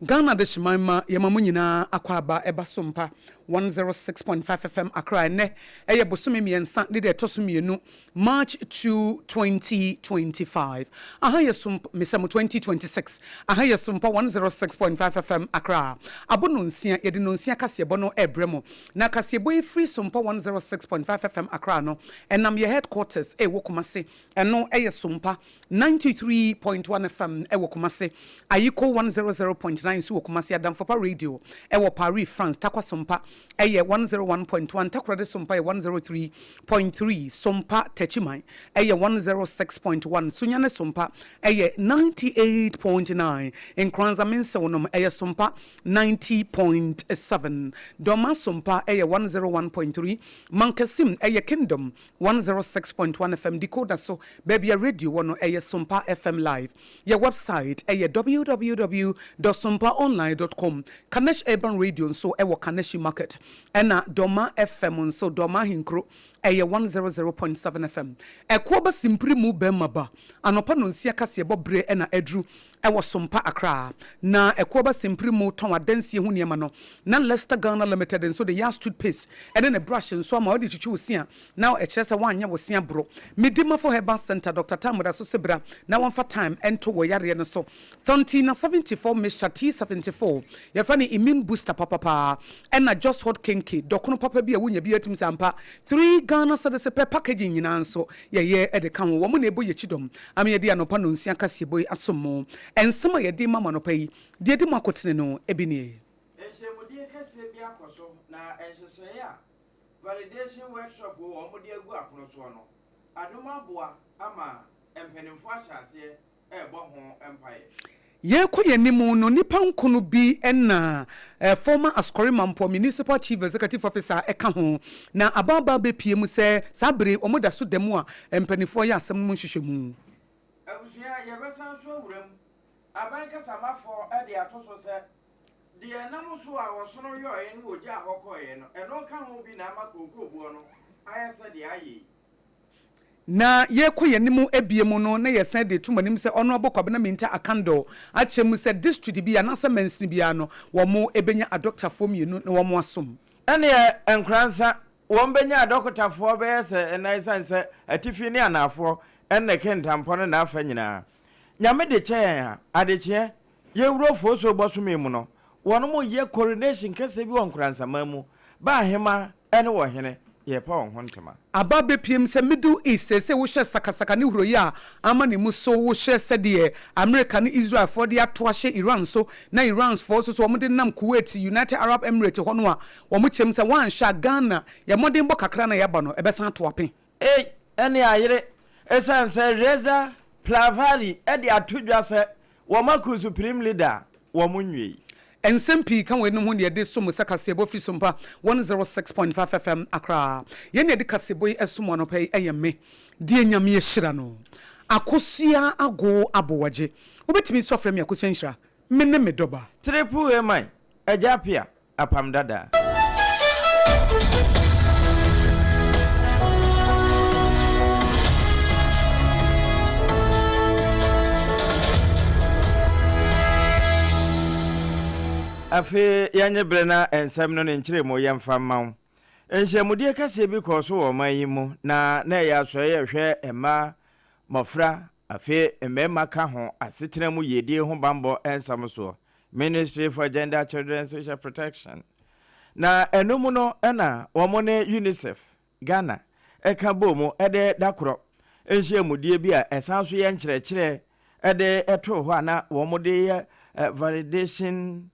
Ghana Adehyeman mma yɛma mo nyinaa akwaaba ɛba so mpa 106.5 FM Accra ɛnnɛ ɛyɛ bosome mmiɛnsa ne deɛ ɛtɔ so mmienu March 2 2025 aha yɛ so mesɛ mo 2026 aha yɛ so mpa 106.5 FM Accra abo nonsia yɛde nonsia kaseɛbɔ no ɛrebrɛ mo na kaseɛbɔ yi firi so mpa 106.5 FM Accra no ɛnam yɛ headquarters ɛwɔ Kumasi ɛno ɛyɛ so mpa 93.1 FM wɔ Kumasi, Ayiko 100.9 nso wɔ Kumasi, Adamfopa Radio wɔ Paris, France, Tarkwa Sompa yɛ 101.1, Takoradi Sompa yɛ 103.3, Sompa Techiman yɛ 106.1, Sunyani Sompa yɛ 98.9, Nkoranza Mensewnom yɛ Sompa 90.7, Dormaa Sompa yɛ 101.3, Mankasim yɛ Kingdom 106.1 FM decoder so, baabi a radio wɔ no, ɛyɛ Sompa FM Live. Yɛn wɛbsaet yɛ www dot sompaonline dot com. Kanesh Urban Radio nso wɔ Kaneshie Market, ɛna Dormaa FM nso, Dormaa Ahenkuro, ɛyɛ 100.7 FM. Ɛkoɔ ba simpiri mu bɛrima ba, anɔpa nonsia kaseɛbɔ berɛ na aduru wɔ Sompa Accra. Na ɛkoɔ ba simpiri mu tɔn adansie ho nneɛma no, na Lester Ghana Limited nso de Yas toothpaste ne ne brush nso ama wode twitwi wo se a na ɛkyerɛ sɛ woanyɛ wo se aboro. Medimafo Herbal Centre, Doctor Tam da so se bra na wɔmfa thyme nto wo yareɛ no so. Tɔnti na 74 mixture T74, yɛfrɛ no immune booster papapaa, ɛna Just Hot Kenke, dɔkono papa bi a wonya bi atumi sɛ ampa 3 Ghana cedis pɛ, packaging nyinaa nso yɛyɛ de ka ho. Wɔn na ɛbɔ yɛn kyidɔm ama yɛde anɔpa nnɔnsia kaseɛbɔ yi asom mo. Nsɛm a yɛde rema mo anɔpa yi, deɛ ɛdi mu akotene no bi nie. Nhyiamudie kɛseɛ bi akɔ so na nhyehyɛeɛ a Validation workshop wɔ wɔde agu apono soɔ no, adom aboa ama mpanimfoɔ ahyɛ aseɛ rebɔ ho mpaeɛ. Yɛrekɔ yɛn anim no, nnipa nkono bi na former Asukɔre Mampɔ Municipal Chief Executive Officer ka ho, na aba aba abɛpue mu sɛ saa bere yi wɔda so da mu a mpanimfoɔ reyɛ asɛm no mu nhwehwɛmu. Abusua, yɛbɛsan nso awura mu. Aban kasamafoɔ de ato so sɛ Deɛ ɛnam so a ɔsono yɔeɛ ne ɔgyaa hɔ kɔeɛ no, ɛno ka ho bi na ama kookoo no ayɛ sɛdeɛ ayɛ yi. Na yɛrekɔ yɛn anim abie mu no, na yɛsan de reto mo anim sɛ Honourable Kwabena Mintah Akandoh akyerɛ mu sɛ district bi anaasɛ mansini biara no, wɔn bɛnya adɔkotafoɔ mmienu na wɔn asom. Ɛnneɛ Nkoransa, wɔn bɛnya adɔkotafoɔ bɛyɛ sɛ ɛnan ɛsiane sɛ atifi ne anaafoɔ ɛne Kintampo ne n'afa nyinaa. Nyame de kyɛ yɛn a, adekyeɛ Yɛwura Ofosuo bɔsome mu no, wɔnom yɛ coronation kɛseɛ bi wɔ Nkoransaman mu, ba ahema ne ɔhene, yɛrepa wɔn ho ntoma. Aba abɛpiem sɛ Middle East seesei wohwɛ sakasaka ne huroyɛ a ama ne mu so, wohwɛ sɛdeɛ Amerika ne Israelfoɔ de ato ahyɛ Iran so na Iranfoɔ nso so wɔde nam Kuwait, United Arab Emirates hɔ no a wɔn kyerɛm sɛ woanhwɛ a Ghana yɛn mmɔdenbɔ kakra na yɛaba no ɛbɛsan ato ape. Ei, ɛne ayere! Esiane sɛ Reza Pahlavi de ato dwa sɛ wɔaku Supreme Leader a, wɔnwiei. Nsɛm pii ka weinom ho na yɛde som mo sɛ kaseɛbɔ firi Sompa 106.5 FM Accra. Yɛn na yɛde kaseɛbɔ yi som mo anɔpa yi ɛyɛ me, deɛ Nyame ahyira no, Akosua Agoo Aboagye. Wobɛtumi nso afrɛ me Akosua Nhyira. Me ne me dɔba. Triple A man, Agya Appiah, Apam Dada. Afei yɛnye bere na nsɛm no ne nkyerɛmu yɛmfa mma wo. Nhyiamudie kɛseɛ bi kɔɔ so wɔ ɔman yi mu na na ɛyɛ asɔeɛ a ɛhwɛ mmaa, mmɔfra, Afei mmarima ka ho asetena mu yiedie ho bammɔ nsɛm soɔ, Ministry for Gender, Children and Social Protection. Na ɛno mu no na wɔn ne UNICEF Ghana ka bɔɔ mu de da korɔ nhyiamudie bi a ɛsan nso yɛ nkyerɛkyerɛ de too hɔ a na wɔn de yɛ validation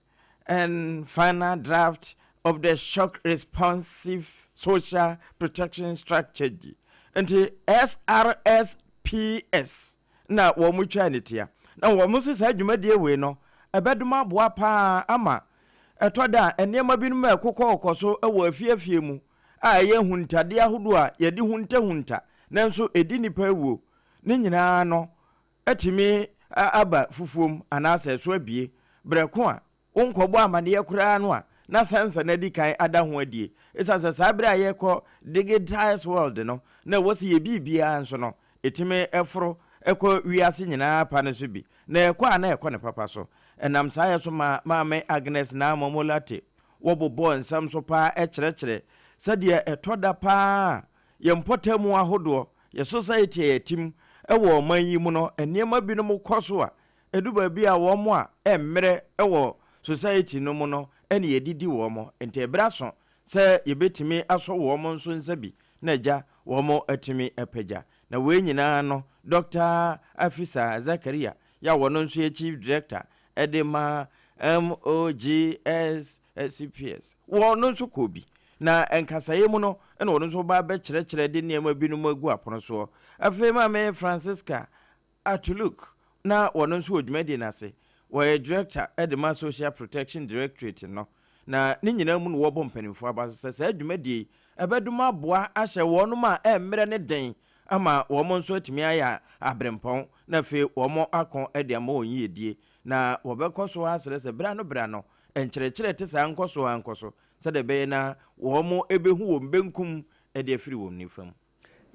and final draft of the shock responsive social protection strategy nti SRSPS na wɔn twaa ne tia. Na wɔn se saa dwumadie wei no ɛbɛdom aboa paa ama ɛtɔ da a nneɛma binom a ɛkokɔkɔ so wɔ afie afie mu a ɛyɛ huntadeɛ ahodoɔ a yɛde huntahunta nanso ɛdi nnipa awuo ne nyinaa no atumi aba fufuom anaasɛ ɛso abue berɛ ko a wonkɔbɔ amaneɛ koraa no a na sɛnsa no adi kan ada ho adie. Ɛsiane sɛ saa berɛ a yɛrekɔ digitized world no na ɛwɔ sɛ yɛ biribiara nso no ɛtumi foro kɔ wiase nyinaa pa no so bi na ɛkɔ a na ɛkɔ ne papa so. Ɛnam saa yɛ so maa Maame Agnes Naa Momo Lartey wɔbobɔɔ nsɛm so paa kyerɛkyerɛ sɛdeɛ ɛtɔ da paa a yɛn mpɔtamu ahodoɔ, yɛn society a yɛte mu wɔ ɔman yi mu no, nneɛma binom kɔ so a ɛdu baabi a wɔn a ɛmmerɛ wɔ society no mu no na yɛdidi wɔn. Nti ɛberɛ aso sɛ yɛbɛtumi asɔ wɔn nso nsa bi na agya wɔn atumi apagya. Na wei nyinaa no, Dɔkta Afisa Zakaria yɛ a ɔno nso yɛ Chief Director de ma MOGSCPS, ɔno nso kɔɔ bi. Na nkasaeɛ mu no na ɔno nso ba bɛkyerɛkyerɛ de nneɛma binom agu apono soɔ. Afei Maame Francisca Atuluk na ɔno nso wɔ dwumadie no ase. Ɔyɛ Director de ma Social Protection Directorate no. Na ne nyinaa mu no wɔbɔ mpanimfoɔ aba so sɛ saa dwumadie yi ɛbɛdom aboa ahyɛ wɔnom a ɛmmerɛ no den ama wɔn nso atumi ayɛ aberempɔn na afei wɔn ako de ama wɔn yiedie. Na wɔbɛkɔ so asrɛ sɛ berɛ ano berɛ ano nkyerɛkyerɛ te saa nkɔ so ara nkɔ so sɛdeɛ ɛbɛyɛ na wɔn bɛhu wɔn benkum de afiri wɔn nifa mu.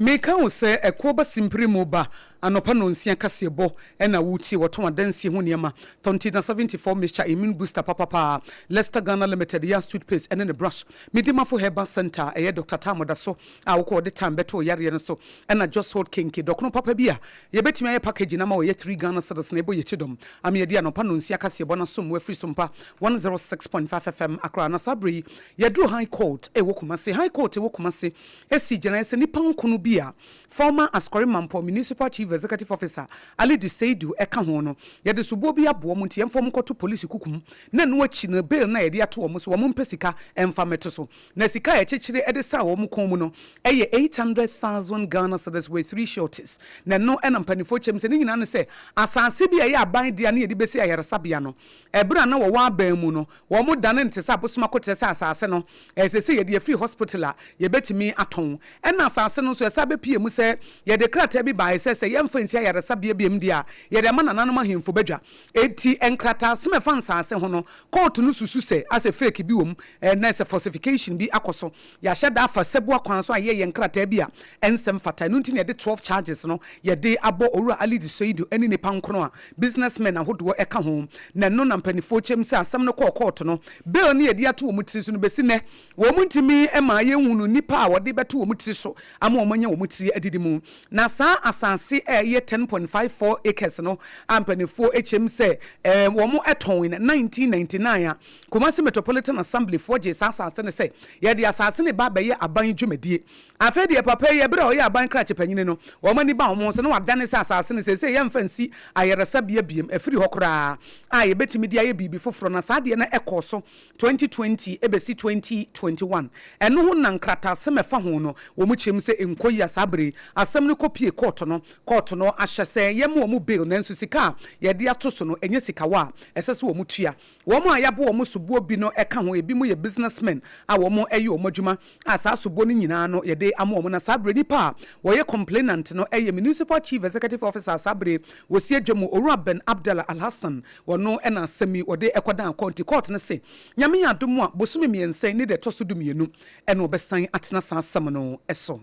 Meka wo sɛ ɛkoɔ ba simpire mu ba anɔpa nɔnsia kaseɛbɔ na wotie wɔtɔn adansie ho nneɛma tɔn na 74 mixture immune booster papapaa Lester Ghana Limited Yas toothpaste ɛne ne brush Medimafo Herbal Centre ɛyɛ Doctor Tam da so a wokɔ wɔde time bɛto wo yareɛ no so ɛna Just Hold Kenke dɔkono papa bi a yɛbɛtumi ayɛ package no ama wo ɛyɛ 3 Ghana cedis na ɛbɔ yɛkyi dɔm ama yɛadi anɔpa nɔnsia kaseɛbɔ no asom wo afiri Sompa 106.5 FM Accra na saa berɛ yi yɛaduru High Court ɛwɔ Kumasi High Court ɛwɔ Kumasi si gyinae sɛ nnipa nkono bi a former Asukari Mampong Municipal Chief Executive Officer Alidu Seidu ka ho no, yɛde soboɔ bi aboa wɔn nti yɛmfa wɔn nkɔto polisi kuku mu na ɛno akyi no bail no a yɛde ato wɔn so wɔn mpɛ sika mfa mmɛto so. Na sika a yɛkyekyere de saa wɔn kɔn mu no yɛ 800,000 Ghana cedis with three sureties. Na ɛno na mpanimfoɔ kyerɛ mu sɛ ne nyinaa ne sɛ asase bi a ɛyɛ aban dea na yɛde bɛsi ayaresabea no Ɛberɛ a na wɔwɔ aban mu no, wɔdane no te sɛ abosom akoterɛ sɛ asase no, ɛsɛ sɛ yɛde afiri hospital a yɛbɛtumi atɔn. Ɛna asase no nso, ɛsan bɛpue mu sɛ yɛde krataa bi baeɛ sɛ, sɛ yɛmfa nsi ayaresabea biom deɛ a, yɛde ama nananom ahemfo badwa. Enti nkrataasɛm a ɛfa nsase ho no, kɔɔto no susu sɛ asɛ fake bi wɔ mu, na sɛ falsification bi akɔ so. Yɛahyɛ da afa sɛboa kwan so ayɛ yɛn nkrataa bi a ɛnsɛ mfata. Ɛno nti na yɛde 12 charges no yɛde abɔ Owura Alidu Seidu ne nnipa nkono a businessmen ahodoɔ ka ho. Na ɛno na mpaninfoɔ kyɛm sɛ asɛm no kɔɔ kɔɔto no, bail no yɛde ato wɔn tiri so no bɛsi nnɛ wɔn ntumi mmaa yɛnhunu nnipa a wɔde bɛto wɔn tiri so ama wɔn anya wɔn tiri adidi mu. Na saa asase a ɛyɛ 10.54 acres no a mpaninfoɔ kyɛm sɛ wɔn tɔn in 1999 a Kumasi Metropolitan Assembly foɔ gyee saa asase no sɛ yɛde asase no reba abɛyɛ aban dwumadie. Afei deɛ papa yi ɛberɛ a ɔyɛ aban krakye panyini no wɔn ani baa wɔn ho so na wadane sɛ asase no seesei yɛmfa nsi ayaresabea biom afiri hɔ koraa a yɛbɛtumi de ayɛ biribi foforɔ na saa adeɛ no ɛkɔɔ so 2020 bɛsi 2021. Ɛno ho na nkrataasɛm a ɛfa ho no wɔn kyerɛ mu sɛ ɛnkɔ yie a saa berɛ yi asɛm no kɔpie kɔɔto no. Kɔɔto no ahyɛ sɛ yɛmma wɔn bail nanso sika a yɛde ato so no ɛnyɛ sikawa a ɛsɛ sɛ wɔn tua. Wɔn a yɛabɔ wɔn soboɔ bi no ka ho, ebinom yɛ businessmen a wɔyɛ wɔn adwuma a saa soboɔ no nyinaa no yɛde ama wɔn. Na saa berɛ nipa a wɔyɛ complainant no yɛ Municipal Chief Executive Officer a saa berɛ wɔsi adwa mu, Owura Ben Abdallah Alhassan, wɔno na asɛm yi wɔde kɔdan court nti court no se Nyame yɛ adom a bosome mmiɛnsa yi ne da ɛtɔ so dumienu na wɔbɛsan atena saa asɛm no so.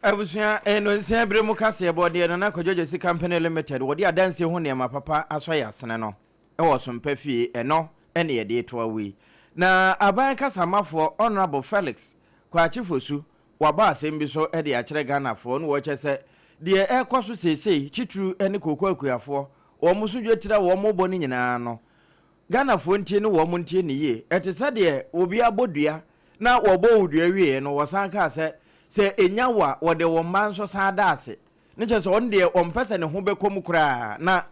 Abusua, ɛyɛ nnɔnsia bere mu kaseɛbɔ deɛ Nana Kwadwo Gyasi Company Limited wɔde adansie ho nneɛma papa asɔ yɛn asene no. wɔ Sompa fie, ɛno ne yɛde retoa wo yi. Na aban kasamafoɔ Honourable Felix Kwakye Fosu wabɔ asɛm bi so de akyerɛ Ghanafoɔ na wɔkyɛ sɛ deɛ ɛrekɔ so seesei titiriw ne kooko akuafoɔ wɔn so dwetire a wɔn rebɔ no nyinaa no Ghanafoɔ ntie ne wɔn ntie no yie. Ɛte sɛ deɛ obi abɔ dua na wɔbɔɔ wo dua wieɛ no wɔsan kaa sɛ sɛ ɛnya wo a wɔde wo mma nso san da ase. Ne kyerɛ sɛ ɔno deɛ ɔmpɛ sɛ ne ho bɛkɔ mu koraa. Na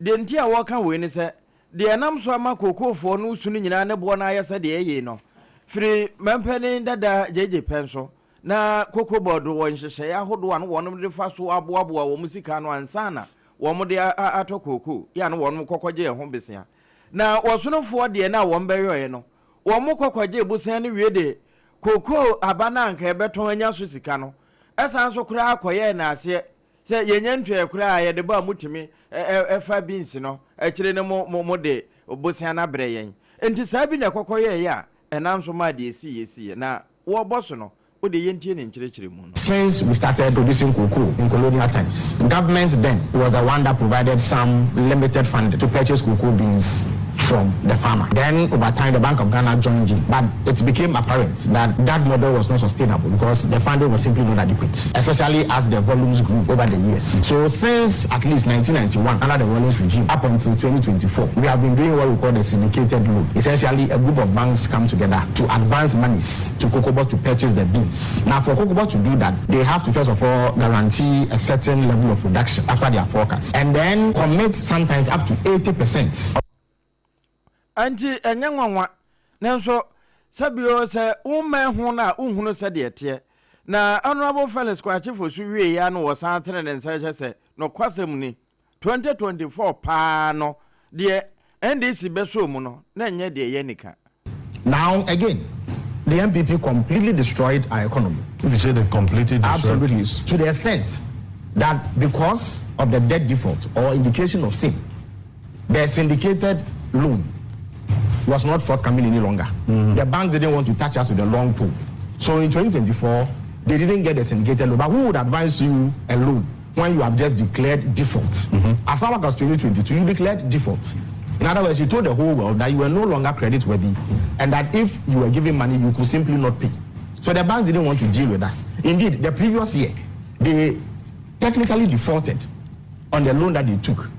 deɛ nti a wɔreka wei ne sɛ, deɛ ɛnam so ama kookoofoɔ no su no nyinaa ne boɔ no ayɛ sɛdeɛ ɛyɛ yi no, firi mampanin dada JJ pɛ nso, na Cocoa Board wɔ nhyehyɛeɛ ahodoɔ a na wɔnom de fa so aboaboa wɔn sika ano ansa na wɔn de atɔ kookoo, yɛ a na wɔnom kɔ kɔgye ɛho besea. Na wɔsonofoɔ deɛ no a wɔn bɛyɔeɛ no, wɔn kɔ kɔgye bosea no wie de kookoo aba no a anka ɛbɛtɔn anya so sika no, Ɛsan nso koraa kɔyɛɛ naaseɛ sɛ yɛnya ntuaɛ koraa a yɛde bɔ a motumi fa beans no akyire no mo mo mode bosea no abrɛ yɛn. Nti saa bi na ɛkɔkɔyɛeɛ a ɛnam so maa deɛ ɛsiiɛ siiɛ. Na wɔrebɔ so no Wo deɛ yɛntie ne nkyerɛkyerɛmu no. Since we started producing cocoa in colonial times, government then was the one that provided some limited funding to purchase cocoa beans from the farmer. Then over time, the Bank of Ghana joined in, but it became apparent that that model was not sustainable because the funding was simply not adequate, especially as the volumes grew over the years. So since at least 1991, under the Rawlings regime, up until 2024, we have been doing what we call the syndicated loan. Essentially, a group of banks come together to advance monies to Cocobod to purchase the beans. Now, for Cocobod to do that, they have to first of all guarantee a certain level of production after their forecast, and then commit sometimes up to 80%. Enti ɛnyɛ nwanwa. Nanso sɛ bio sɛ wommɛn ho no a wonhunu sɛdeɛ ɛteɛ. Na Honourable Felix Kwakye Fosu wieeɛ ara no wɔsan tenee ne nsa kyerɛ sɛ nokwasɛm ni, 2024 paa no deɛ NDC bɛsɔɔ mu no na ɛnyɛ deɛ ɛyɛ anika. Now again, the NPP completely destroyed our economy. If you say they completely destroyed. Absolutely, to the extent that because of the debt default or indication of same, the syndicated loan was not forthcoming any longer. The banks didn't want to touch us with a long pole. So in 2024, they didn't get the syndicated loan. But who would advance you a loan when you have just declared default? As far back as 2022, you declared default. In other words, you told the whole world that you were no longer credit worthy and that if you were giving money, you could simply not pay. So the banks didn't want to deal with us. Indeed, the previous year, they technically defaulted on the loan that they took.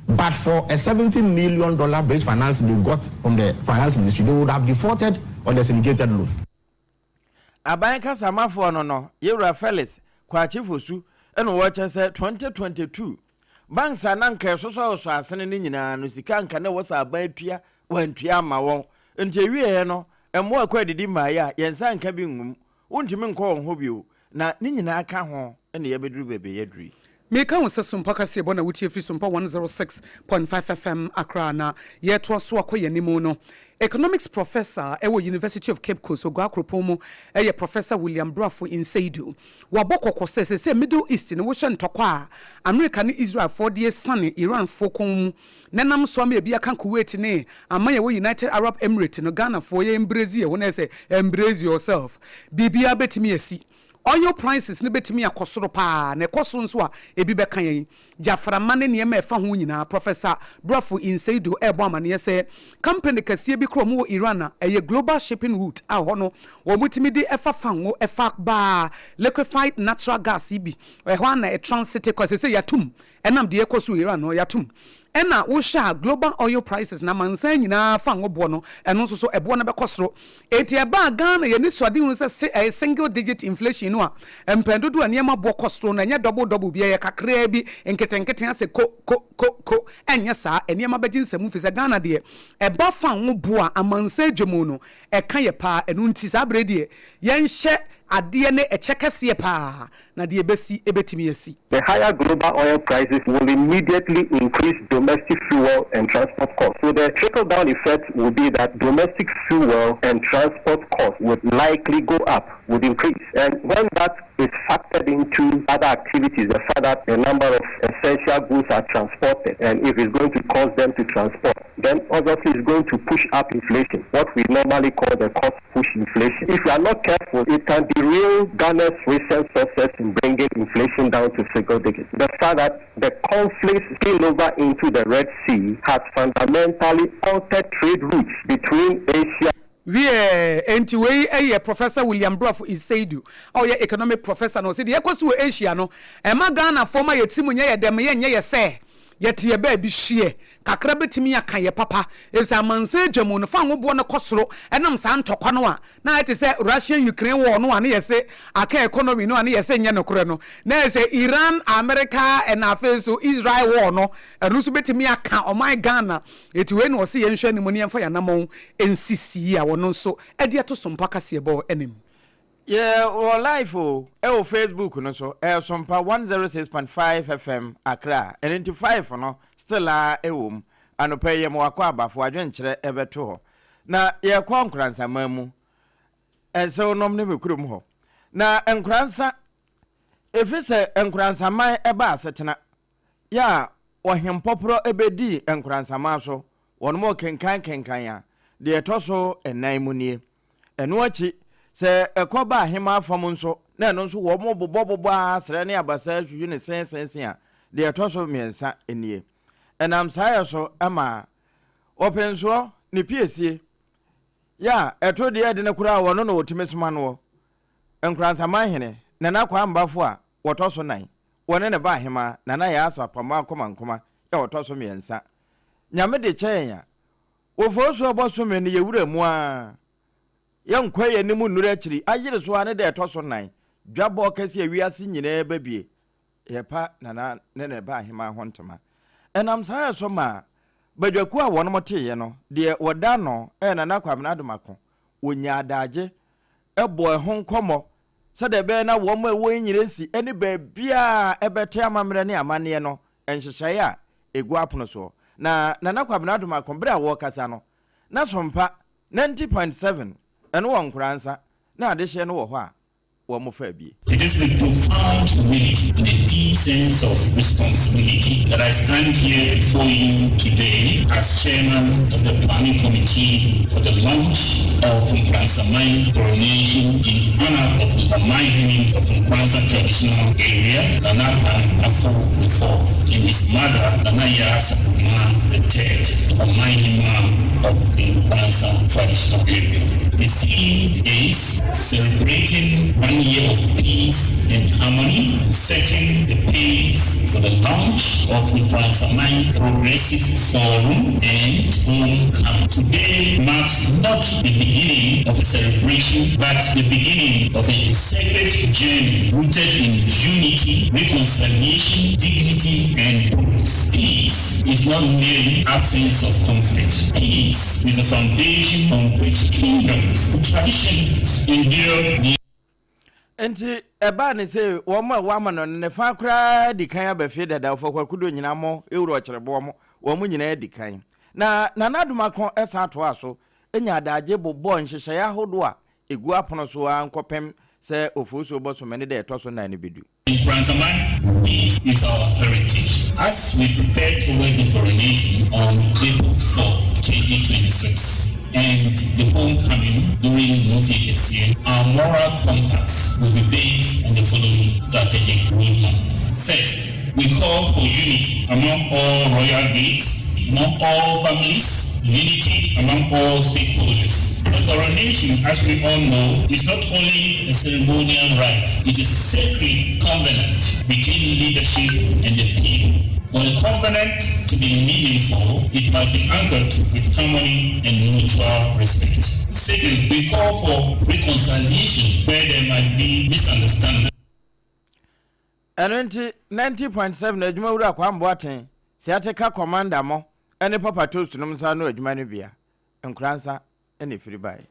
But for a $70 million bridge finance they got from the finance ministry, they would have defaulted on the syndicated loan. Aban kasamafoɔ no no, Yewura Felix Kwakye Fosu na ɔrekyerɛ sɛ 2022 banks a na anka ɛsosɔsosɔ asene no nyinaa no sika anka na ɛwɔ sɛ aban tua wantua amma wɔn nti ɛwieɛ no mmoa ɛkɔ adidi mmaeɛ a yɛn nsa nka bi ngum wontumi nkɔ wɔn hɔ bio na ne nyinaa ka ho na yɛabɛduru baabi a yɛaduru yi. Meka wo sɛ Sompa kaseɛbɔ na wotie firi Sompa 106.5 FM Accra na yɛretoa so akɔ yɛn anim no. Economics Professor wɔ University of Cape Coast, Oguaa kuropɔn mu yɛ Professor William Brafo Nseidu. Wabɔ kɔkɔ sɛ seesei Middle East no wohyɛ ntɔkwa a Amerika ne Israelfoɔ de asiane Iranfoɔ kɔn mu na ɛnam so ama ebi aka Kuwait ne aman a ɛwɔ United Arab Emirates no, Ghanafoɔ yɛ embrace yɛn ho na ɛyɛ sɛ embrace yourself. Biribiara bɛtumi asi. Oil prices no bɛtumi akɔ soro paa, na ɛkɔ soro nso a, ebi bɛka yɛn. Gyaframa ne nneɛma a ɛfa ho nyinaa. Professor Brafo Inseido rebɔ amaneɛ sɛ, company kɛseɛ bi koraa a wɔwɔ Iran a ɛyɛ Global Shipping Route a ɛhɔ no wɔtumi de fa fango fa ba liquefied natural gas yi bi, ɛhɔ ara na ɛtransite kɔ. Seesei yɛatom Ɛnam deɛ ɛrekɔ so wɔ Iran no, yɛatom. Ɛna wohwɛ a global oil prices no, amansan nyinaa fa ngo boɔ no, ɛno nso so ɛboɔ no bɛkɔ soro. Enti ɛba a Ghana yɛn anisoadehunu sɛ se ɛyɛ single digit inflation no a, mpɛn dodoɔ a nneɛma boɔ kɔ soro no, ɛnyɛ double double bi, ɛyɛ kakraa bi, nketenkete asɛ ko ko ko ko. Ɛnyɛ saa, nneɛma bɛgye nsamu firi sɛ Ghana deɛ, ɛba fa ngo boɔ a, amansan dwa mu no, ɛka yɛ paa. Ɛno nti saa berɛ yi deɛ, yɛnhyɛ adeɛ ne ɛkyɛ kɛseɛ paa na deɛ ɛbɛsi bɛtumi asi. The higher global oil prices will immediately increase domestic fuel and transport costs. So the trickle-down effect will be that domestic fuel and transport costs would likely go up, would increase. And when that is factored into other activities, the fact that a number of essential goods are transported, and if it's going to cost them to transport, then obviously it's going to push up inflation, what we normally call the cost push inflation. If we are not careful, it can derail Ghana's recent success in bringing inflation down to single digits. The fact that the conflict spillover into the Red Sea has fundamentally altered trade routes between Asia Wiɛ, enti wei yɛ Professor William Brafo Iseidu a ɔyɛ Economic Professor na ɔse deɛ ɛkɔ so wɔ Asia no ɛma Ghanafoɔ ma yɛ tirim nyɛ yɛ dɛ ma yɛnyɛ yɛ sɛ yɛte yɛ baabi hyeɛ kakra bɛtumi aka yɛ papa efisɛ amansan adwa mu no fango boɔ no kɔ soro ɛnam saa ntɔkwa no a na ayɛ te sɛ Russian Ukraine war no a ne yɛse aka economy no a ne yɛse nyɛ nokorɛ no na ayɛ sɛ Iran America ɛna afei nso Israel war no ɛno nso bɛtumi aka ɔman Ghana Enti wei na ɔse yɛnhwɛ anim na yɛmfa yɛn anammɔn nsi sii a ɔno nso de ato Sompa kaseɛbɔ anim. Yɛ wɔ live o ɛwɔ Facebook no so ɛyɛ Sompa 106.5 FM Accra ɛno nti 5 no still ara ɛwɔ mu. Anɔpa yi yɛ ma wakɔ aba fa w'adwenkyerɛ ɛbɛto hɔ na yɛkɔ Nkoransaman mu Nsew nom ne me kurom hɔ na Nkoransa ɛfiri sɛ Nkoransaman ɛba asetena Yɛ a ɔhempɔporɔ bɛdii nkoransamaa so, wɔnom rekenkan kenkan a, deɛ ɛtɔ so nnan mu nie. Ɛno akyi, Sɛ ɛkɔ ba ahemaa fam nso, na ɛno nso wɔbobɔbobɔ ara srɛ ne abasa hwihwi no sɛnsɛnsen a, deɛ ɛtɔ so mmiɛnsa nie. Ɛnam saa yɛ so ma ɔpensoɔ ne piesie yɛ a ɛto deɛ ɛdene koraa a wɔno na wɔtumi soma noɔ. Nkoransaman hene, Nana Kwaa Mbafo a wɔtɔ so nan, wɔne ne ba ahemaa, Nana Yaa Asamoah Nkomankoma yɛ a ɔtɔ so mmiɛnsa. Nyame de kyɛ yɛn a, Ofosuo bɔsome no yɛ wura mu ara, yɛnkɔ yɛn anim nnuru akyiri, ayere so ara ne da ɛtɔ so nan, dwabɔ kɛse a wiase nyinaa ba bie, yɛpa Nana ne ne ba ahemaa ho ntoma. Ɛnam saa yɛ so maa badwakuo a wɔnom teeɛ no, deɛ wɔda ano yɛ Nana Kwabena Adomako, wɔnyaa adaagye bɔɔ ɛho nkɔmmɔ sɛdeɛ ɛbɛyɛ na wɔn a ɛwɔ Nyirensi ne baabiara a ɛbɛte amammerɛ ne amanneɛ no nhyehyɛeɛ a ɛgu apono soɔ. Na Nana Kwabena Adomako berɛ a wɔrekasa no, na Sompa 90.7 ɛno wɔ Nkoransa na adehyeɛ no wɔ hɔ a wɔfaa bie. It is with profound humility and a deep sense of responsibility that I stand here before you today as chairman of the planning committee for the launch of Nkoransaman coronation in honor of the Omanhene of Nkoranza traditional area, Nana Kwame Baffour IV, and his mother, Nana Yaa Sarpomaa III, the Omanhemaa of the Nkoranza traditional area. The theme is celebrating one year of peace and harmony and setting the pace for the launch of Nkoranzaman Progressive Forum and Homecoming. Today marks not the beginning of a celebration, but the beginning of a sacred journey rooted in unity, reconciliation, dignity, and progress. Peace is not merely absence of conflict. Peace is the foundation on which kingdoms, traditions endure the Enti ɛbaa ne sɛ wɔn a wɔama no no ne fã koraa adi kan aba fie dada, Ɔfa Kwaku Donyina mo, Ewura Ɔkyereboɔ mo, wɔn nyinaa adi kan. Na Nana Adomako san toaa so nyaa adagye bobɔɔ nhyehyɛeɛ ahodoɔ a ɛgu apono so ara nkɔpem sɛ Oforisuo bosome ne da ɛtɔ so nnan no bɛdu. Nkoranzaman, peace is our heritage. As we prepare towards the coronation on April 4th, 2026, and the homecoming during Mufie Kɛseɛ, our moral compass will be based on the following strategic roadmap. First, we call for unity among all royal gates, among all families, unity among all stakeholders. The coronation, as we all know, is not only a ceremonial rite, it is a sacred covenant between leadership and the people. For a covenant to be meaningful, it must be anchored with harmony and mutual respect. Second, we call for reconciliation where there might be misunderstanding. Ɛno nti, 90.7 adwumawura Kwame Boateng, Sciatica Commander mo ne Papa Toast nom nsa ano adwuma no bia, Nkoransa na ɛfiri baeɛ.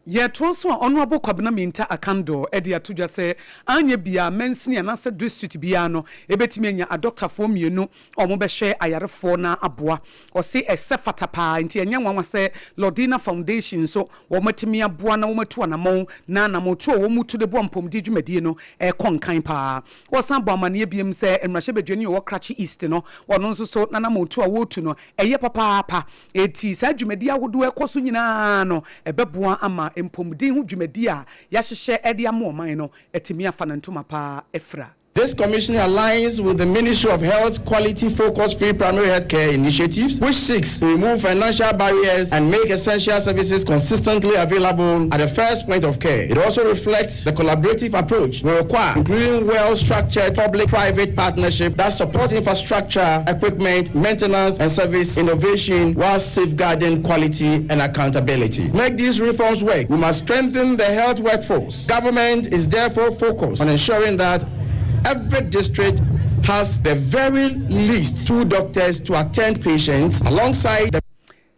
Yɛtoa so a, Honourable Kwabena Mintah Akandoh de ato dwa sɛ anyɛ biara mansini anaasɛ district biara no ɛbɛtumi anya adɔktafoɔ mmienu a wɔbɛhwɛ ayarefoɔ na aboa. Ɔse ɛsɛ fata paa nti ɛnyɛ nwanwa sɛ Lordina Foundation nso wɔatumi aboa na wɔatu anamɔn na anamɔntuo a wɔtu de boa mpɔmuden dwumadie no ɛrekɔ nkan paa. Wɔsan bɔ amaneɛ biom sɛ mmarahyɛbadwani a ɔwɔ Krachi East no ɔno nso so n'anamɔntuo a wɔretu no ɛyɛ papaapa. Enti saa dwumadi ahodoɔ a ɛkɔ so nyinaa no, ɛbɛboa ama mpɔmuden ho dwumadi a yɛahyehyɛ de ama ɔman no atumi afa ne ntoma pa afira. This commissioning aligns with the Ministry of Health's quality-focused free primary health care initiatives, which seeks to remove financial barriers and make essential services consistently available at the first point of care. It also reflects the collaborative approach we require, including well-structured public-private partnership that support infrastructure, equipment, maintenance, and service innovation while safeguarding quality and accountability. Make these reforms work, we must strengthen the health workforce. Government is therefore focused on ensuring that every district has the very least two doctors to attend patients alongside the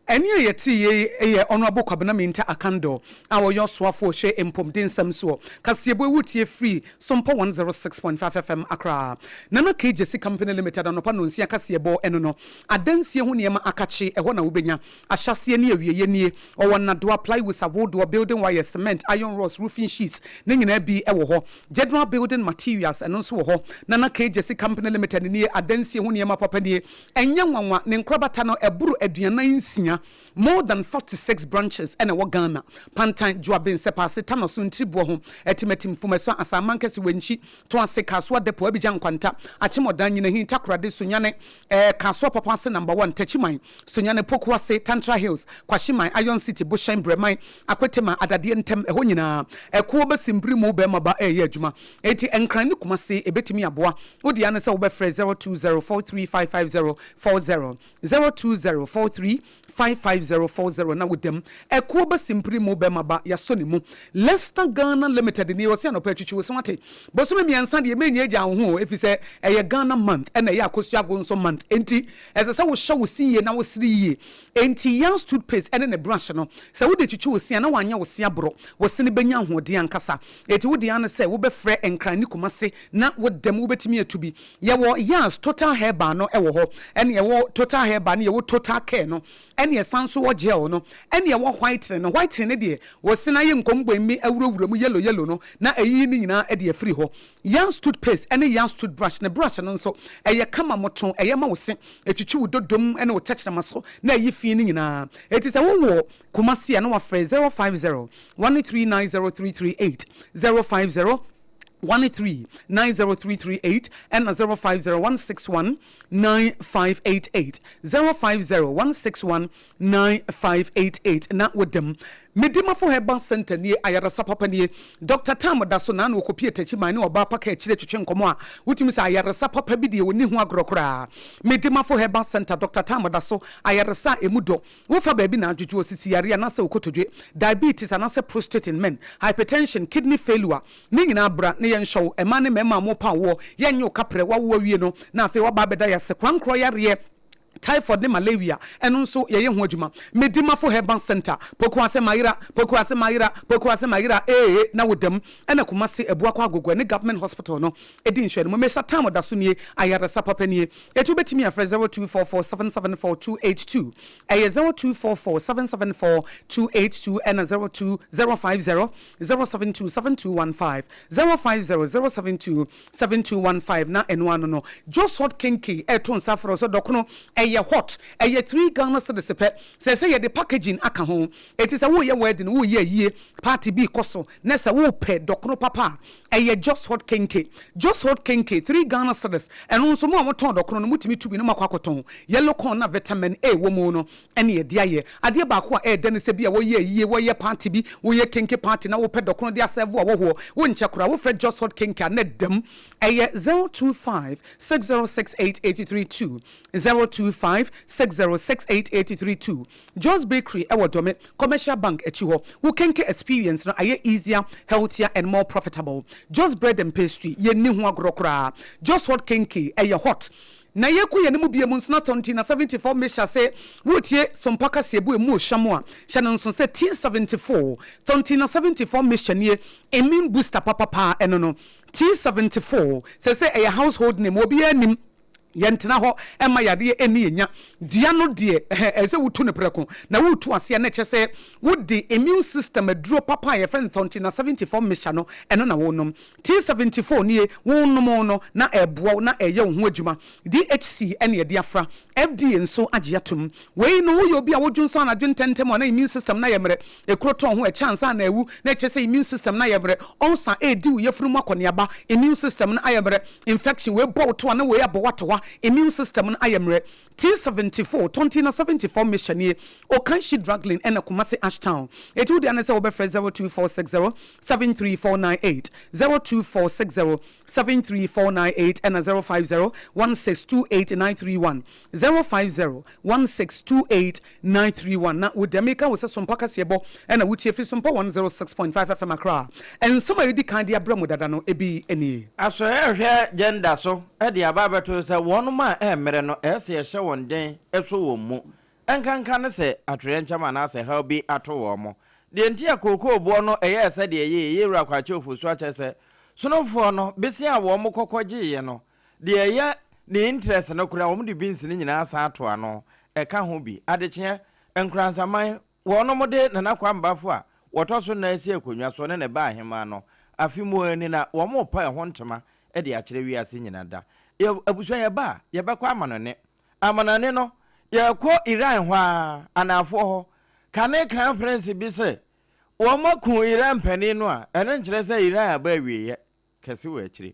Ɛnne a yɛtee yei yɛ Honourable Kwabena Mintah Akandoh a ɔyɛ ɔsoafoɔ ɔhwɛ mpomden nsɛm soɔ. Kaseɛbɔ yi wotie firi Sompa 106.5 FM Accra. Nana K Gyasi Company Limited anɔpa nnɔnsia kaseɛbɔ ɛno no. Adansie ho nneɛma akakye ɛhɔ na wobɛnya. Ahyɛaseɛ ne awieɛ nie. Ɔwɔ nnadoa, plywoods ahodoɔ, building wires, cement, iron rods, roofing sheets ne nyinaa bi wɔ hɔ. General building materials ɛno nso wɔ hɔ. Nana K Gyasi Company Limited nie adansie ho nneɛma papa nie. Ɛnyɛ nwanwa, ne nkorabata no ɛboro 46. Ghana. More than 46 branches na ɛwɔ Ghana. Pantan, Juaben, Sɛpaase, Tanoso, Ntribuo ho, Atimatim, Fumasua, Asaman Kɛse, Wenchi, Toase, Kasoa Depot, Abidjan Nkwanta, Akyemɔdan, Nyinahin, Takoradi, Sunyani, eh, Kasoa Papa Ase Number One, Techiman, Sunyani, Pokuase, Tantra Hills, Kwashiman, Iron City, Bohyɛn, Brɛman, Akwetema, Adadeɛ Ntɛm, ɛhɔ nyinaa, ɛkoɔ bɛsi mpirimu bɛrima ba ɛreyɛ adwuma. Enti Nkran ne Kumasi ɛbɛtumi aboa. Wo deɛ ara ne sɛ wobɛfrɛ 0204355040. 0204355040 na woda mu. Ɛkoɔ ba simpiri mu bɛma ba yasɔ ne mu. Leicester Ghana Limited nie ɔse anɔpa atwitwi wo se wate. Bosome miɛnsa deɛ mɛnya agya wo ho o efisɛ ɛyɛ Ghana month ɛna ɛyɛ Akosua Agonso month enti ɛsɛ sɛ wohyɛ wo se yie na wosere yie. Enti Yans toothpaste ɛne ne brush no sɛ wode twitwi wo se a na wanyɛ wo se aborɔ wo se no bɛnya ahoɔden ankasa. Enti wo deɛ ara ne sɛ wobɛfrɛ Nkran ne Kumase na woda mu wobɛtumi atu bi. Yɛwɔ Yans total herbal no wɔ hɔ, ɛne yɛwɔ total herbal ne yɛwɔ total care no, ɛne yɛsan nso wɔ gel no, ɛne yɛwɔ whitening no. Whitening no deɛ wɔsene ayɛ nkɔmbɔnmi awurawura mu yellow yellow no na ayiyi ne nyinaa de afiri hɔ. Yans toothpaste ɛne Yans toothbrush, ne brush no nso ɛyɛ kama moto, ɛyɛ ma wo se, ɛtwitwi wo dodom ne wo tɛkyerɛma so na ayi fi no nyinaa. Enti sɛ wowɔ Kumasi a na wafrɛ 050 1390338, 050 1390338 ɛna 0501619588, 0501619588 na woda mu. Medimafo Herbal Centre nie, ayaresa papa nie. Doctor Tam da so naano ɔkɔpie Takyiman ne ɔbaa pa ka akyire twetwe nkɔmmɔ a wotumi sɛ ayaresa papa bi deɛ ɔnni ho agorɔ koraa. Medimafo Herbal Centre, Doctor Tam da so, ayaresa a ɛmu dɔ. Wofa baabi na adwodwo, osisi yareɛ anaasɛ wo kotodwe, diabetes anaasɛ prostate in men, hypertension, kidney failure, ne nyinaa bra na yɛnhwɛ wo. Mmaa ne mmarima a morepa awoɔ, yɛnnye wo kaprɛ, woawo awie no na afei woaba abɛda yɛn ase. Korankorɔ yareɛ, typhoid ne malaria, ɛno nso yɛyɛ ho adwuma. Medimafo Herbal Centre, Pokuase Mayera, Pokuase Mayera, Pokuase Mayera ee na woda mu, ɛna Kumasi Abuakwa Agogo ɛne Government Hospital no di nhwɛanimu. Mesa Tam da so nie, ayaresa papa nie. Eti wobɛtumi afrɛ 0244 774 282, ɛyɛ 0244 774 282 ɛna 02 050 072 7215, 050 072 7215 na ɛno ano no Jos Hot Kenkey ɛreto nsa afrɛ wo sɛ dɔkono ɛyɛ hot, ɛyɛ 3 Ghana cedis pɛ, sɛsɛ yɛde packaging aka ho, eti sɛ woreyɛ wedding, woreyɛ ayie, party bi rekɔ so na sɛ worepɛ dɔkono papa a, ɛyɛ Jos Hot Kenkey. Jos Hot Kenkey, 3 Ghana cedis, ɛno nso mo a motɔn dɔkono no motumi tu bi na moakɔ akɔtɔn. Yellow corn na vitamin A wɔ mu no ɛne yɛde ayɛ. Adeɛ baako a ɛyɛ dɛ ne sɛ bi a wɔyɛ ayie, wɔyɛ party bi, woyɛ kenkey party na wopɛ dɔkono de asɛɛvo awɔhoɔ, wonkyɛ koraa wofrɛ Jos Hot Kenkey a na ɛda mu. Ɛyɛ 025 6068 832, 025 6068 832. Jos Bakery wɔ Dome Commercial Bank akyi hɔ. Wo kenkey experience no ayɛ easier, healthier and more profitable. Jos Bread and Pastry, yɛnni ho agorɔ koraa. Jos Hot Kenkey, ɛyɛ hot. Na yɛkɔ yɛn anim bio mu nso na tɔ nti na 74 mehyɛ ase woretie Sompa kaseɛbu emu ɔhwam a, hyɛ no nso sɛ T74 tɔ nti na 74 mehyɛ nie immune booster papapaa ɛno no T74 sɛsɛ ɛyɛ household name obiara nim. Yɛntena hɔ mma yadeɛ nni yɛn nya. Dua no deɛ, ɛhɛ, ɛsɛ sɛ wotu no prɛko. Na woretu aseɛ no, ɛkyerɛ sɛ wode immune system aduro papa a yɛfrɛ no Thontina 74 mixture no, ɛno na worenom. T74 nie, worenom no na ɛreboa wo na ɛreyɛ wo ho adwuma. DHC na yɛde afra. FDA nso agye atom. Wei no, woyɛ obi a wodwonsɔ anadwo ntɛmntɛm a na immune system no ayɛ mmerɛ. Ekuro tɔ ho ɛkyɛ ansa na awu, na ɛkyerɛ sɛ immune system no ayɛ mmerɛ. Ulcer redi wo yafunu mu akɔneaba, immune system no ayɛ mmerɛ. Infection, wei bɔ wo to a na wei abɔ wo ato hɔ a, immune system no ayɛ mmerɛ. T74, Tonti na 74 mixture nie, Okanshi Druglin ɛna Kumasi Ashtown. Eti wo dea ne sɛ wobɛfrɛ 02460 73498, 02460 73498 ɛna 050 1628931, 050 1628 931 na wo deɛ meka wo sɛ Sompa kaseɛbɔ na wotie firi Sompa 106.5 FM Accra. Nsɛm a yɛdi kan de abrɛ mo dada no ebi nie. Asɔre a ɛhwɛ gender so de aba abɛto sɛ wɔnom a ɛmmrɛ no ɛyɛ sɛ yɛhyɛ wɔn den so wɔn mu, ɛnkanka ne sɛ atoyerɛnkyɛm anaasɛ haw bi ato wɔn. Deɛ nti a kookoo boɔ no ɛyɛɛ sɛdeɛ ɛyɛeɛ yi Yɛwura Kwakye Ofosu akyerɛ sɛ Sonofoɔ no besea a wɔn kɔkɔ gyeeɛ no Deɛ ɛyɛ ne interest no koraa wɔn de beans no nyinaa san ato ano ɛka ho bi. Adekyeɛ, Nkoransaman, wɔnom de Nana Kwame Bafo a wɔtɔ so nnan asi akonnwa so ne ne ba ahemaa no afe mu ara ni na wɔn repa ɛho ntoma de akyerɛ wiase nyina da. Yɛ abusua yɛba a, yɛbɛkɔ amanɔne. Amanɔne no, Yɛrekɔ Iran hɔ ara, anaafoɔ hɔ, kane Crown Prince bi se wɔaku Iran panin no a, ɛno nkyerɛ sɛ Iran aba awieɛ kɛse wɔ akyire.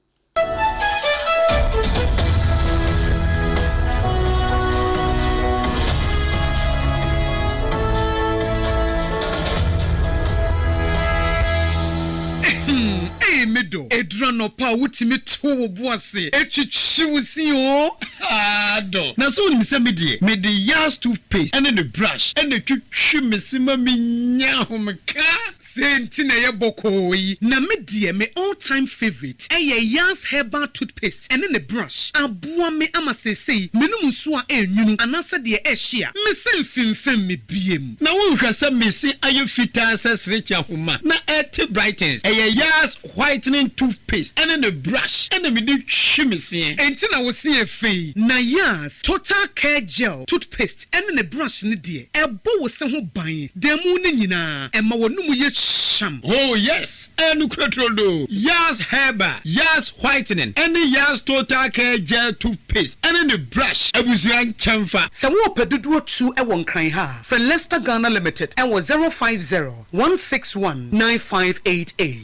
Ei me dɔ, ɛduru anɔpa a wotumi to wo bo ase twitwi wo se oo, haa dɔ. Na sɛ wonim sɛ me deɛ, mede Yars toothpaste ne ne brush na ɛtwitwi me se ma menya ahomeka. Sei nti na ɛyɛ bɔkɔɔ yi. Na me deɛ me all time favourite ɛyɛ Yars herbal toothpaste ɛne ne brush. Aboa me ama seesei menom nsuo a ɛnwunu anaasɛ deɛ ɛhye a, me se mfemfem me biem. Na wonhwɛ sɛ me se ayɛ fitaa sɛ serekye ahoma na ɛte brightens. Ɛyɛ Yars whitening toothpaste ɛne ne brush ɛna mede twi me seɛ. Enti na wo se yɛ fɛ yi. Na Yars total care gel toothpaste ɛne ne brush no deɛ, ɛbɔ wo se ho ban da mu no nyinaa, ɛma w'anomu yɛ hyeam. Oh yes, ɛyɛ nokorɛ turodoo. Yars Herbal, Yars Whitening ɛne Yars Total Care Gel Toothpaste ɛne ne brush abusua nkyɛnfa. Sɛ worepɛ dodoɔ tu wɔ Nkran ha a, frɛ Lester Ghana Limited wɔ 050 161 9588.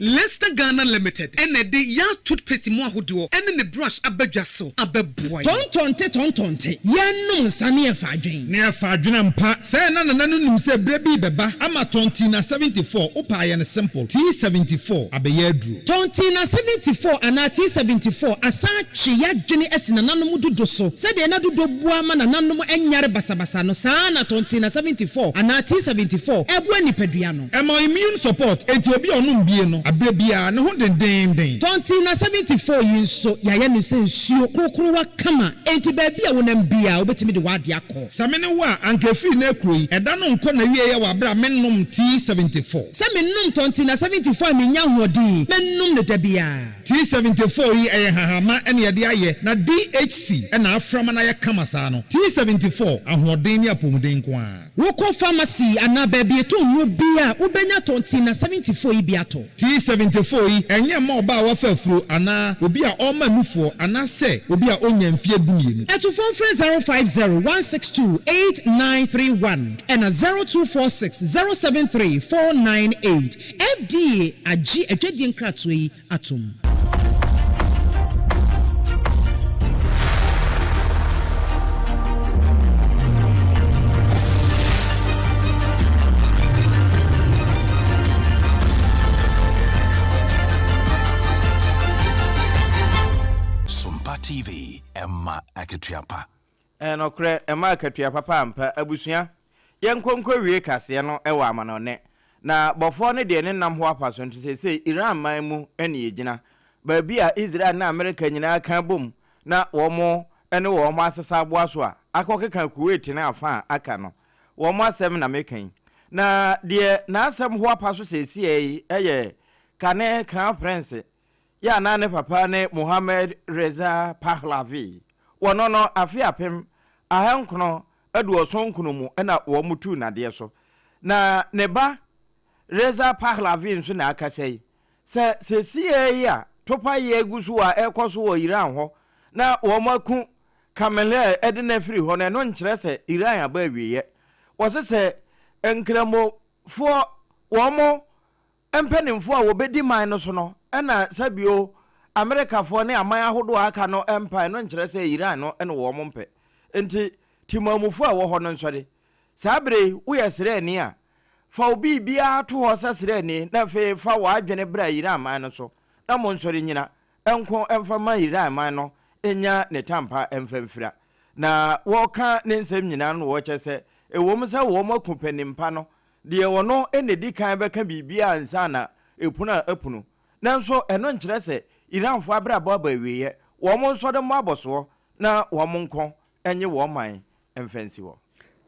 Lester Ghana Limited na ɛde Yars Toothpaste mu ahodoɔ ne ne brush aba dwa so abɛboa yɛn. Tɔntɔnte tɔntɔnte, yɛnnom nsa ne yɛfa adwen. Ne yɛfa adwen ampa. Sɛɛ na nana no nim sɛ berɛ bi rebɛba ama Tɔntina 74, wopɛ a yɛ no simple, T74 abɛyɛ aduro. Tɔntina 74 anaa T74 asan atwe y'adwene asi nananom dodo so. Sɛdeɛ na dodo boa ma nananom nyare basabasa no, saa ara na Tɔntina 74 anaa T74 boa nipadua no. Ɛma immune support, enti obi a ɔnom bie no, aberɛ biara, ne ho dendeenden. Tɔntina 74 yi nso, yɛayɛ no sɛ nsuo korokorowa kama, enti baabi a wonam biara, wobɛtumi de w'adeɛ akɔ. Sɛ me ne wo a, anka ɛfiri nnɛ rekuro yi, ɛda no nkɔ n'awieɛ wɔ aberɛ a mennom T74. Sɛ menom Tɔntina 74 a mennya ahoɔden, mɛnom no da biara. T74 yi ɛyɛ nhahamma na yɛde ayɛ na DHC na afra ma no ayɛ kama saa no. T74, ahoɔden ne apɔmuden nko ara. Wokɔ pharmacy anaa baabi yɛtɔn nnuro biara a, wobɛnya Tɔntina 74 yi bi atɔ. T74 yi, ɛnyɛ mma ɔbaa a wafa afuro anaa obi a ɔrema nufoɔ anaasɛ obi a ɔnnya mfeɛ dumienu. Atufoɔ mfrɛ 050 162 8931 ɛna 0246 073 498. FDA agye adwadie nkratoɔ yi atom. Sompa TV, ɛma akatua pa. Ɛyɛ nokorɛ, ɛma akatua papa ampa. Abusua, yɛnkɔ nkɔwie kaseɛ no wɔ amanɔne. Na bɔfoɔ no deɛ ne nam ho apa so nti seesei Iran man mu na yɛgyina. Baabi a Israel ne Amerika nyinaa ka bom na wɔn ne wɔn asesa aboa so a akɔkeka Kuwait ne afa a aka no. Wɔn asɛm na meka yi. Na deɛ n'asɛm ho apa so seesei yi yɛ kane Crown Prince yɛ a na ne papa ne Mohammad Reza Pahlavi. Wɔno no afe 1979 mu na wɔtuu n'adeɛ so. Na ne ba Reza Pahlavi nso na akasa yi. Sɛ seesei yi a topaeɛ gu so a ɛrekɔ so wɔ Iran hɔ na wɔaku Khamenei de no afiri hɔ no, ɛno nkyerɛ sɛ Iran aba awieɛ. Wɔse sɛ Nkramofoɔ wɔn mpanimfoɔ a wɔbɛdi man no so no na sɛbio Amerikafoɔ ne aman ahodoɔ a aka no mpa, ɛno nkyerɛ sɛ Iran no na wɔn mpɛ. Nti Timamufoɔ a ɛwɔ hɔ no nsɔre. Saa berɛ yi, woyɛ sraani a, fa wo biribiara to hɔ sɛ sraani na afei fa w'adwene bra Iran man no so na monsɔre nnyina nko mfa mma Iran man no nnya ne tampa mfa mfira. Na wɔreka ne nsɛm nyinaa no na wɔkyɛ sɛ ɛwom sɛ wɔaku panin pa no deɛ ɔno na ɛdi kan bɛka biribiara ansa na ɛpunu a apunu. Nanso ɛno nkyerɛ sɛ Iranfoɔ abrabɔ aba awieɛ. Wɔn nsɔre mmɔ abɔsoɔ na wɔn nko nye wɔn man mfa nsi hɔ.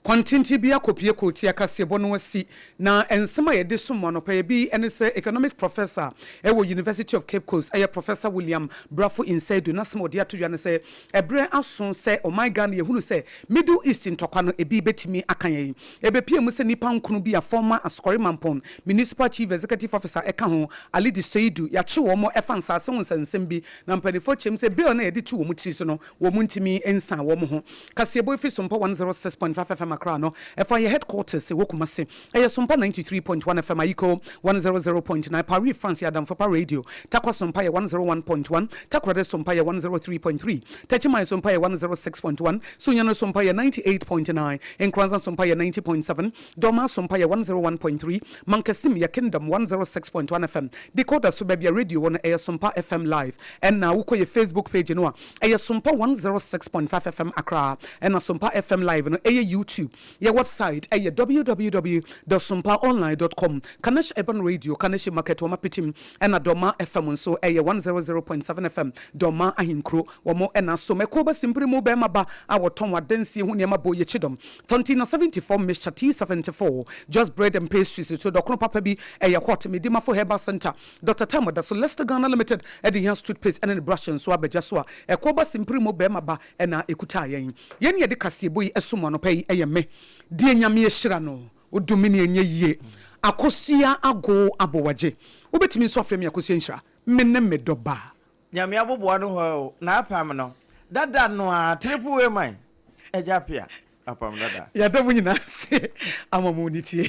Kwantenten bi akɔpue kurotia kaseɛbɔ no asi, na nsɛm a yɛde som mo anɔpa yi bi ne sɛ Economics Professor wɔ University of Cape Coast yɛ Professor William Brafo Insaidu n'asɛm a ɔde ato dwa ne sɛ ɛberɛ aso sɛ ɔman Ghana yɛhunu sɛ Middle East ntɔkwa no ebi bɛtumi aka yɛn. Ɛbɛpue mu sɛ nnipa nkono bi a former Asukɔre Mampong Municipal Chief Executive Officer ka ho, Alidi Seidu, yɛakye wɔn ɛfa nsaase ho nsɛnsɛm bi na mpaninfoɔ kyerɛ mu sɛ bail no a yɛde too wɔn tiri so no Wɔntumi nsan wɔn ho. Kaseɛbɔ ɛfiri Sompa 106.5 FM Accra no, ɛfa yɛ headquarters ɛwɔ Kumasi. Ɛyɛ Sompa 93.1 FM Ayiko, 100.9 Paris France yɛ Adamfopa Radio. Tarkwa Sompa yɛ 101.1, Takoradi Sompa yɛ 103.3, Techiman Sompa yɛ 106.1, Sunyani Sompa yɛ 98.9, Nkoranza Sompa yɛ 90.7, Dormaa Sompa yɛ 101.3, Mankasim yɛ Kingdom 106.1 FM. Decoder so baabi a radio wɔ no ɛyɛ Sompa FM Live. Ɛna wokɔ yɛ Facebook page no a, Ɛyɛ Sompa 106.5 FM Accra ɛna Sompa FM Live no ɛyɛ YouTube. Yɛ website ɛyɛ www dot sompaonline dot com. Kaneshie Urban Radio, Kaneshie Market wɔn apetim ɛna Dormaa FM nso ɛyɛ 100.7 FM Dormaa Ahenkuro wɔn ɛna asom. Ɛkuo ba simpiri mu bɛɛma ba a wɔtɔn adansie ho nneɛma bɔ Yekyidɔm Tontina 74 Mixture T74 Just Bread and Pastries nso dɔkono papa bi ɛyɛ hot Medimafo Herbal Center Dɔkta Tam ɔda so Leicester Ghana Limited de hia toothpaste ne ne brush nso aba gya so a ɛkɔ ba simpiri mu bɛɛma ba na ɛkutaa yɛn. Yɛn ne yɛde kaseɛbɔ yi som anɔpa yi ɛyɛ me deɛ Nyame ahyira no odome ne ɛnyɛ yie Akosua Agoo Abowagye Wobɛtumi nso afrɛ me Akosua Nhyira Me ne me dɔ ba. Nyame aboboa no hɔ o n'apam no dada no aa triple way man agya pia apam dada. Yɛda mo nyinaa ase ama mo ne tie.